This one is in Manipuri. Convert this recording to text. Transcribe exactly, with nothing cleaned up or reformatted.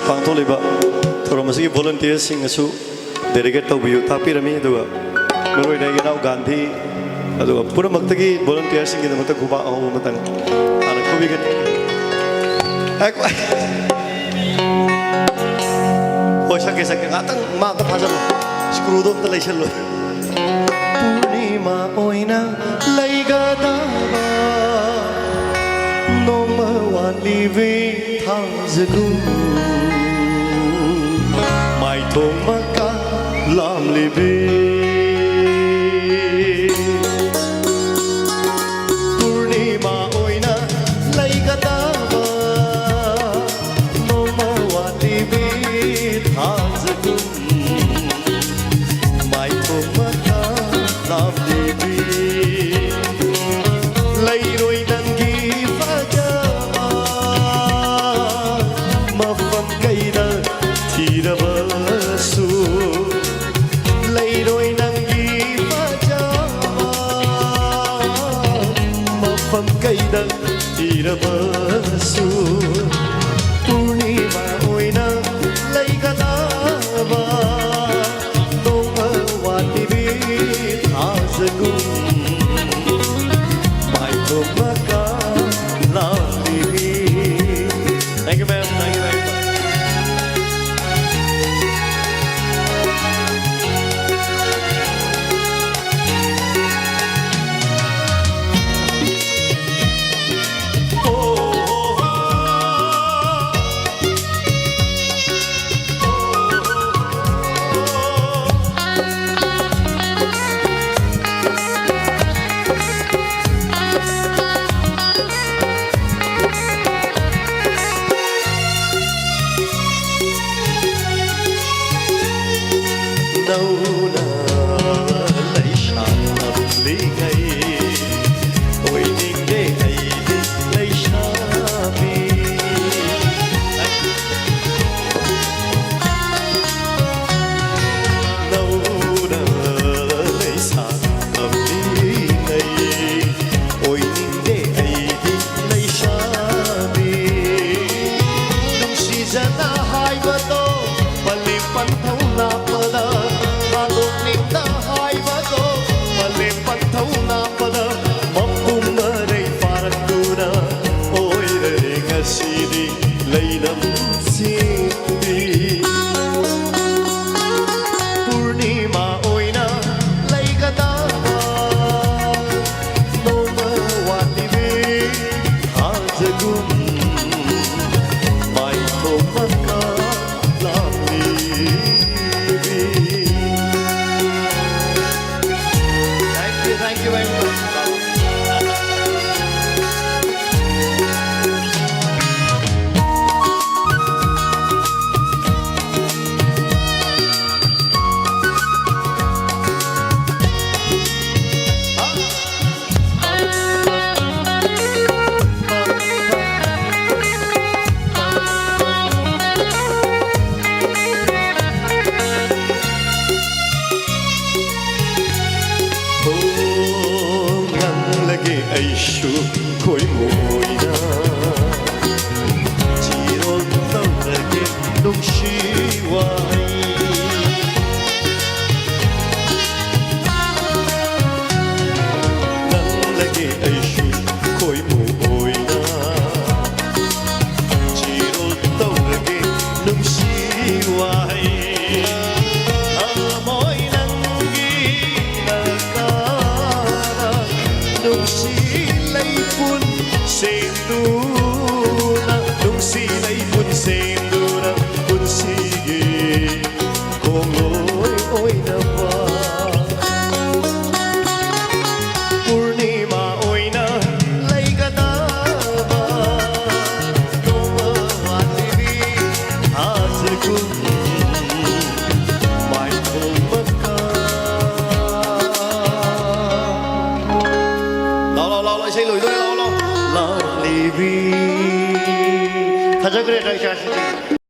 ꯄꯥꯡꯊꯣꯛꯂꯤꯕ ꯊꯧꯔꯝ ꯑꯁꯤꯒꯤ volunteersꯁꯤꯡꯅꯁꯨ dedicate ꯇꯧꯕꯤꯌꯨ, ꯇꯥꯛꯄꯤꯔꯝꯃꯤ꯫ ꯑꯗꯨꯒ ꯃꯔꯨꯑꯣꯏꯅ ꯑꯩꯒꯤ ꯏꯅꯥꯎ ꯒꯥꯟꯙꯤ, ꯑꯗꯨꯒ ꯄꯨꯝꯅꯃꯛꯇꯒꯤ volunteersꯁꯤꯡꯒꯤꯗꯃꯛꯇ ꯈꯨꯕꯥꯛ ꯑꯍꯧꯕ ꯑꯃꯇꯪ ꯍꯥꯟꯅ ꯈꯨꯕꯤꯒꯅꯤ꯫ ꯉꯥꯏꯈꯣ꯫ ꯍꯣꯏ, ꯁꯛꯀꯦ, ꯁꯛꯀꯦ꯫ ꯉꯥꯛꯇꯪ ꯃꯥ ꯑꯝꯇ ꯐꯥꯖꯜꯂꯣ꯫ Screwꯗꯣ ꯑꯝꯇ ꯂꯩꯁꯜꯂꯣ꯫ ꯄꯨꯔꯅꯤꯃꯥ ꯑꯣꯏꯅ ꯂꯩꯒꯗꯕ ꯅꯣꯡꯃ ꯋꯥꯠꯂꯤꯕꯤ ꯊꯥꯖꯒꯨꯝ ꯃꯥꯏꯊꯣꯡ ꯃꯀꯥ ꯂꯥꯝꯂꯤꯕꯤ꯫ ꯄꯨꯔꯅꯤꯃꯥ ꯑꯣꯏꯅ ꯂꯩꯒꯗꯕ ꯅꯣꯡꯃ ꯋꯥꯠꯂꯤꯕꯤ ꯊꯥꯖꯒꯨꯝ ꯃꯥꯏꯊꯣꯡ ꯃꯀꯥ ꯂꯥꯝꯂꯤꯕꯤ꯫ ꯂꯩꯔꯣꯏ ꯅꯪꯒꯤ ꯐꯖꯕ ꯃꯐꯝ ꯀꯩꯗ ꯊꯤꯔꯕꯁꯨ꯫ ꯂꯩꯔꯣꯏ ꯅꯪꯒꯤ ꯐꯖꯕ ꯃꯐꯝ ꯀꯩꯗ ꯊꯤꯔꯕꯁꯨ꯫ ꯄꯨꯔꯅꯤꯃꯥ ꯑꯣꯏꯅ ꯂꯩꯒꯗꯕ ꯅꯣꯡꯃ ꯋꯥꯠꯂꯤꯕꯤ ꯊꯥꯖꯒꯨꯝ ꯃꯥꯏꯊꯣꯡ ꯃꯀꯥ ꯂꯥꯝꯂꯤꯕꯤ꯫ Thank you, ma'am. Thank you, thank you. ꯅꯧꯅ ꯂꯩꯁꯥ ꯇꯝꯂꯤꯉꯩ ꯑꯣꯏꯅꯤꯡꯗꯦ ꯑꯩꯗꯤ ꯂꯩꯁꯥꯕꯤ꯫ ꯅꯧꯅ ꯂꯩꯁꯥ ꯇꯝꯂꯤꯉꯩ ꯑꯣꯏꯅꯤꯡꯗꯦ ꯑꯩꯗꯤ ꯂꯩꯁꯥꯕꯤ꯫ ꯅꯨꯡꯁꯤꯖꯅ Thank you, thank you very much. ꯍꯣꯡꯂꯛꯂꯒꯦ ꯑꯩꯁꯨ ꯈꯣꯏꯃꯨ ꯑꯣꯏꯅ, ꯆꯤꯔꯣꯜ ꯇꯧꯔꯒꯦ ꯅꯨꯡꯁꯤ ꯋꯥꯍꯩ꯫ ꯅꯪꯂꯒꯦ ꯑꯩꯁꯨ ꯈꯣꯏꯃꯨ ꯑꯣꯏꯅ, ꯆꯤꯔꯣꯜ ꯇꯧꯔꯒꯦ ꯅꯨꯡꯁꯤ ꯋꯥꯍꯩ꯫ ꯊꯃꯣꯏ ꯅꯪꯒꯤ ꯅꯥꯀꯥꯗ ꯅꯨꯡꯁꯤ ꯂꯩꯄꯨꯟ ꯁꯦꯝꯗꯨꯅ, ꯅꯨꯡꯁꯤ ꯂꯩꯄꯨꯟ ꯁꯦꯝꯗꯨꯅ ꯄꯨꯟꯁꯤꯒꯤ ꯈꯣꯡꯂꯣꯏ ꯑꯣꯏꯅꯕ ꯄꯨꯔꯅꯤꯃꯥ ꯑꯣꯏꯅ ꯂꯩꯒꯗꯕ ꯅꯣꯡꯃ ꯋꯥꯠꯂꯤꯕꯤ ꯊꯥꯖꯒꯨꯝ ꯃꯥꯏꯊꯣꯡꯕ ꯀꯥ꯫ ꯂꯥꯎ, ꯂꯥꯎ, ꯂꯥꯎ, ꯂꯥꯎ, ꯏꯁꯩ ꯂꯣꯏꯗꯣꯔꯦ, ꯂꯥꯎ, ꯂꯥꯎ꯫ ꯂꯥꯎꯂꯤꯕꯤ꯫ ꯐꯖꯈ꯭ꯔꯦ, ꯏꯁꯩꯁꯤꯗꯤ꯫